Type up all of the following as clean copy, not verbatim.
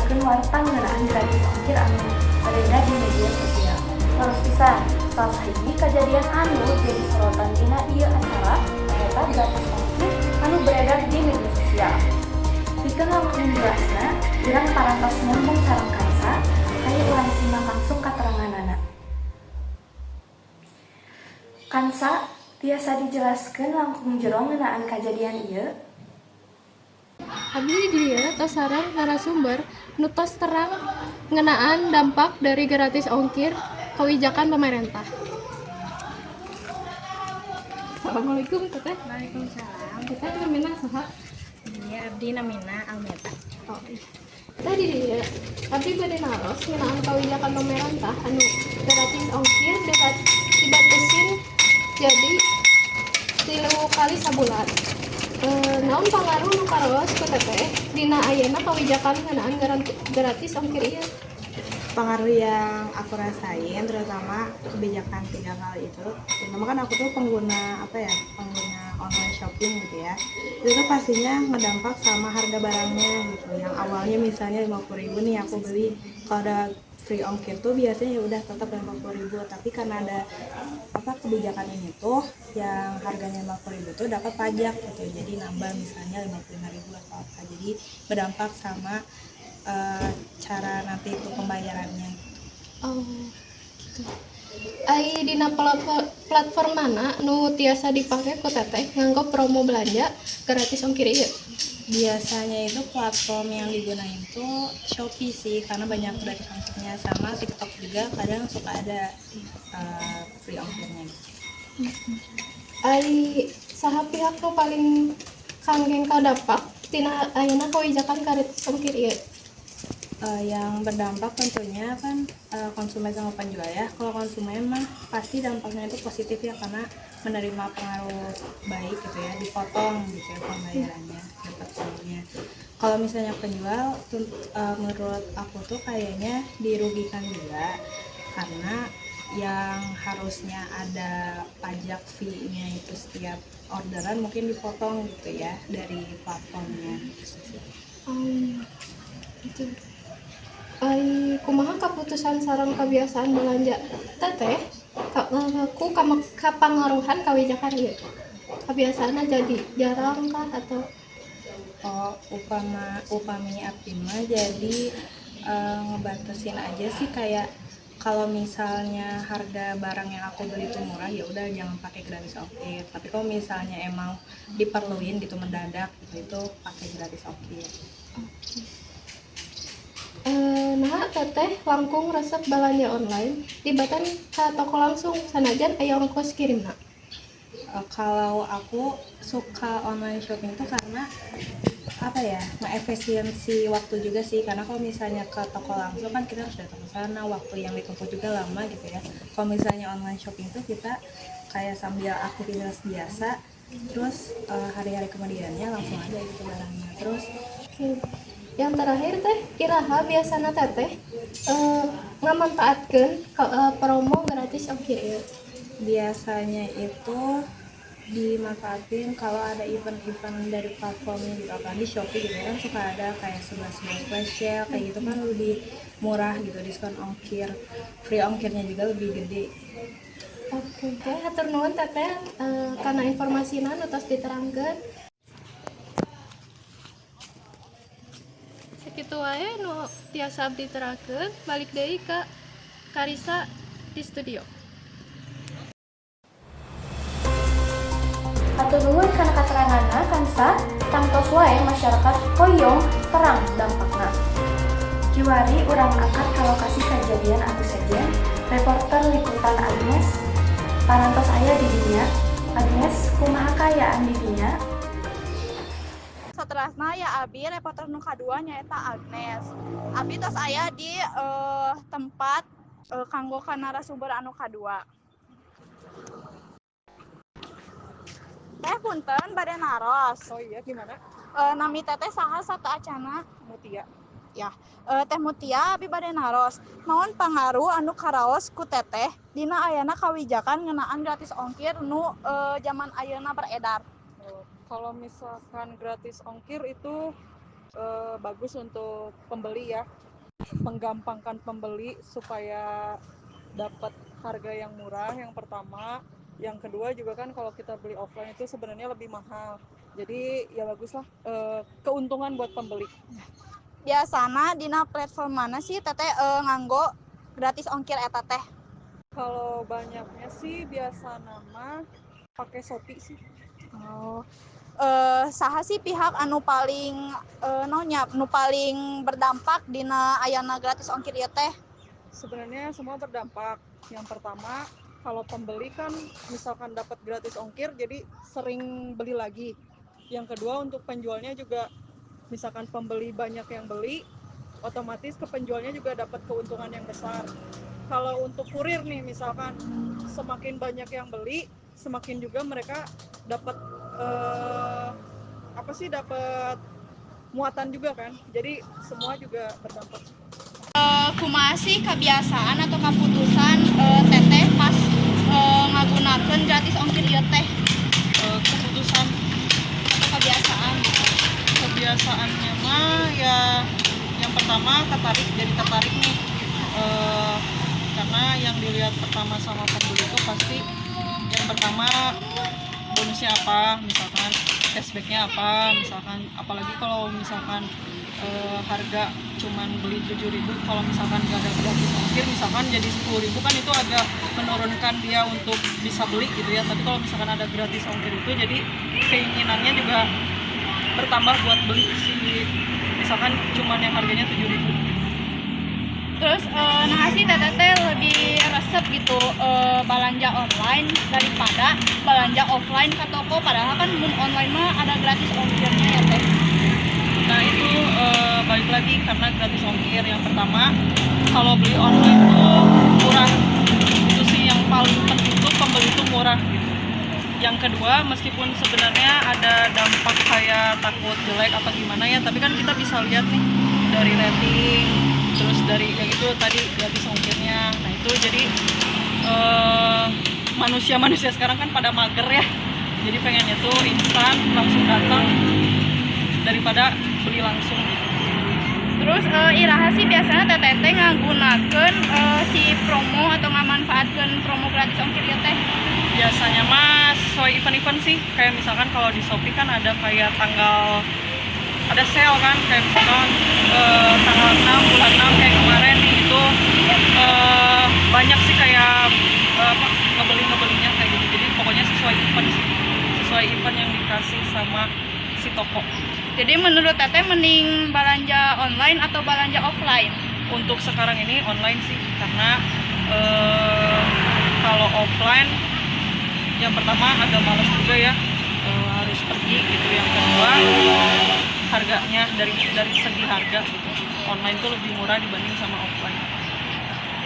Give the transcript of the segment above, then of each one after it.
nerangkeun warta ngeunaan gratis ongkir anu beredar di media sosial. Terus pisan, salah sahiji kejadian anu jadi sorotan dina ieu acara nyaeta gratis ongkir anu beredar di media sosial. Pikeun langkung jelasna, urang parantos nyambung sareng Kansa, hayu urang simak langsung kateranganana. Kansa, tiasa dijelaskeun langkung jero ngeunaan kajadian ieu? Abdi di dieu tos sareng narasumber nu tos terang ngeunaan dampak dari gratis ongkir kebijakan pemerintah. Assalamualaikum, Teteh. Waalaikumsalam. Teteh namina saha? Iya, abdi namina Almeta. Oh, iya. Teh, di dieu abdi bade naros ngeunaan kebijakan pemerintah anu gratis ongkir dibatesin jadi 3 kali sabulan. Naon pangaruh nu karaos ku Teteh dina ayeuna kebijakan ngeunaan gratis ongkir ieu? Pengaruh yang aku rasain terutama kebijakan 3 kali itu, terutama kan aku tuh pengguna, apa ya, pengguna online shopping gitu ya. Itu tuh pastinya ngedampak sama harga barangnya gitu. Yang awalnya misalnya 50.000 nih aku beli, kalau ada free ongkir tuh biasanya ya udah tetap 50.000, tapi karena ada apa kebijakan ini tuh yang harganya 50.000 tuh dapat pajak gitu, jadi nambah misalnya 55.000 atau apa. Jadi berdampak sama cara nanti itu pembayarannya. Oh, gitu. Ai dina platform mana nu tiasa dipake ku Teteh nganggo promo belanja gratis ongkir ieu? Biasanya itu platform yang digunain tuh Shopee sih, karena banyak gratis ongkirnya, sama TikTok juga kadang suka ada free ongkirnya gitu. Ai saha pihak nu paling kangkeng kadampak tina ayeuna kebijakan gratis ongkir ieu? Yang berdampak tentunya kan konsumen sama penjual ya. Kalau konsumen mah pasti dampaknya itu positif ya, karena menerima pengaruh baik gitu ya, dipotong gitu ya pembayarannya, dapat uangnya. Kalau misalnya penjual, menurut aku tuh kayaknya dirugikan juga, karena yang harusnya ada pajak fee-nya itu setiap orderan mungkin dipotong gitu ya dari platformnya gitu sih. Gitu. Ai kumaha kaputusan sareng kebiasaan belanja Teteh ku kapangaruhan kawijakan ieu? Kebiasaanna jadi jarang kah atau? Oh, upami abdi mah jadi ngebatasin aja sih, kayak kalau misalnya harga barang yang aku beli itu murah, ya udah jangan pakai gratis ongkir. Tapi kalau misalnya emang diperluin gitu mendadak gitu, itu pakai gratis ongkir. Nah, Teteh langkung resep belanja online tibatan ka toko langsung sanajan aya ongkos kirimna? Kalau aku suka online shopping tuh karena apa ya, ngeefisiensi waktu juga sih, karena kalau misalnya ke toko langsung kan kita harus datang ke sana, waktu yang ditempuh juga lama gitu ya. Kalau misalnya online shopping tuh kita kayak sambil aktivitas biasa, terus hari-hari kemudiannya langsung aja gitu barangnya terus. Oke. Yang terakhir, Teh, iraha biasana Teteh ngamanfaatkeun promo gratis ongkir ieu? Biasanya itu dimanfaatin kalau ada event-event dari platformnya gitu, apalagi Shopee gitu kan suka ada kayak 11.11 flash sale kayak gitu kan, lebih murah gitu, diskon ongkir, free ongkirnya juga lebih gede. Oke, hatur nuhun, Teteh, karena informasina nu tos diterangkeun. Sakitu wae nu tiasa abdi terangkeun, balik deui ka Karisa di studio. Hatur nuhun kana kateranganna, Kansa. Tangtos wae masyarakat hoyong terang dampakna. Kiwari urang angkat ka lokasi kajadian anu sejen, reporter liputan Agnes parantos aya di dinya. Agnes, kumaha kaayaan di dinya? Saterasna ya, abi reporter nu kadua nyaeta Agnes. Abi tos aya di tempat kanggo ka narasumber anu kadua. Teh, punten bade naros. Oh iya, gimana? Nami Teteh saha sateuacanna? Mutia. Ya, Teh Mutia, abi bade naros. Naon pangaruh anu karaos ku Teteh dina ayana kawijakan ngeunaan gratis ongkir nu zaman ayeuna beredar? Oh, kalau misalkan gratis ongkir itu Bagus untuk pembeli ya, menggampangkan pembeli supaya dapat harga yang murah yang pertama. Yang kedua juga kan kalau kita beli offline itu sebenarnya lebih mahal. Jadi ya baguslah, keuntungan buat pembeli. Biasana dina platform mana sih Teteh nganggo gratis ongkir eta teh? Kalau banyaknya sih biasana mah pakai Shopee sih. Oh. Saha sih pihak anu paling naon nya, nu paling berdampak dina ayana gratis ongkir ieu teh? Sebenarnya semua berdampak. Yang pertama, kalau pembeli kan misalkan dapat gratis ongkir jadi sering beli lagi. Yang kedua untuk penjualnya juga, misalkan pembeli banyak yang beli, otomatis ke penjualnya juga dapat keuntungan yang besar. Kalau untuk kurir nih misalkan semakin banyak yang beli, semakin juga mereka dapat apa sih, dapat muatan juga kan. Jadi semua juga berdampak. Kumaha sih kebiasaan atau keputusan Teteh pas ngagunakeun gratis ongkir ieu teh? Keputusan atau kebiasaan gitu? Kebiasaannya mah ya yang pertama tertarik, jadi tertarik nih, karena yang dilihat pertama sama pembeli itu pasti yang pertama bonusnya apa, misalkan cashbacknya apa, misalkan apalagi kalau misalkan harga cuman beli 7.000, kalau misalkan gak ada gratis ongkir misalkan jadi 10.000, kan itu agak menurunkan dia untuk bisa beli gitu ya. Tapi kalau misalkan ada gratis ongkir itu jadi keinginannya juga bertambah buat beli si misalkan cuman yang harganya 7.000. Terus nah sih Teteh teh lebih resep gitu belanja online daripada belanja offline ke toko, padahal kan mun online mah ada gratis ongkirnya ya, Teh? Nah, itu balik lagi karena gratis ongkir. Yang pertama, kalau beli online tuh murah. Itu sih yang paling penting tuh, pembeli itu murah gitu. Yang kedua, meskipun sebenarnya ada dampak kayak takut jelek apa gimana ya, tapi kan kita bisa lihat nih dari rating, terus dari ya itu tadi gratis ongkirnya. Nah, itu jadi manusia-manusia sekarang kan pada mager ya. Jadi pengennya tuh instan, langsung datang daripada beli langsung gitu. Terus iraha sih biasanya Teteh teh ngagunakeun si promo atau ngamanfaatkeun promo gratis ongkir ieu teh? Biasanya mah sesuai event-event sih, kayak misalkan kalau di Shopee kan ada kayak tanggal ada sale kan, kayak misalkan tanggal 6 bulan 6 kayak kemarin nih, itu banyak sih kayak apa, ngebeli-ngebelinya kayak gitu. Jadi pokoknya sesuai event sih, sesuai event yang dikasih sama si toko. Jadi menurut Teteh mending belanja online atau belanja offline? Untuk sekarang ini online sih, karena kalau offline yang pertama agak males juga ya, harus pergi gitu. Yang kedua harganya, dari segi harga gitu online tuh lebih murah dibanding sama offline.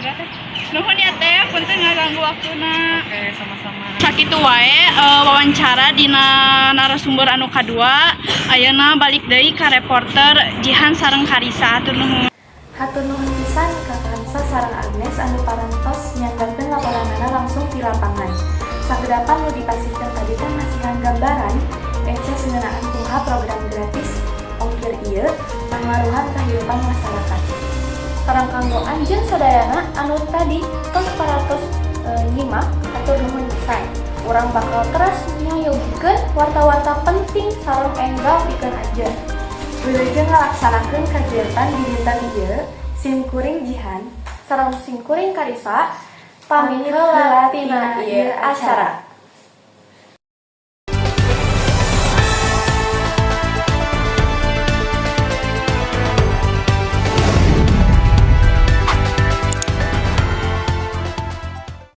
Udah, Teh. Nuhun ya, Teh, punten ngaganggu waktuna. Oke, sama-sama. Sakitu wae wawancara dina narasumber anu kadua. Ayeuna balik deui ka reporter Jihan sareng Karisa. Hatur nuhun. Hatur nuhun pisan ka Kansa sareng Agnes anu parantos nyanggakeun laporanana langsung di lapangan. Sakedapan nu dipasihkeun tadi teh masihan gambaran eces ngeunaan kumaha program gratis ongkir ieu mangaruhan kahirupan masyarakat. Sareng kanggo anjeun sadayana anu tadi tos parantos nyimak, hatur nuhun pisan. Urang bakal teras nyayogikeun warta-warta penting sareng enggal pikeun anjeun. Wilujeng ngalaksanakeun kagiatan di dinten ieu, sim kuring Jihan sareng sim kuring Karisa pamit heula tina ieu acara.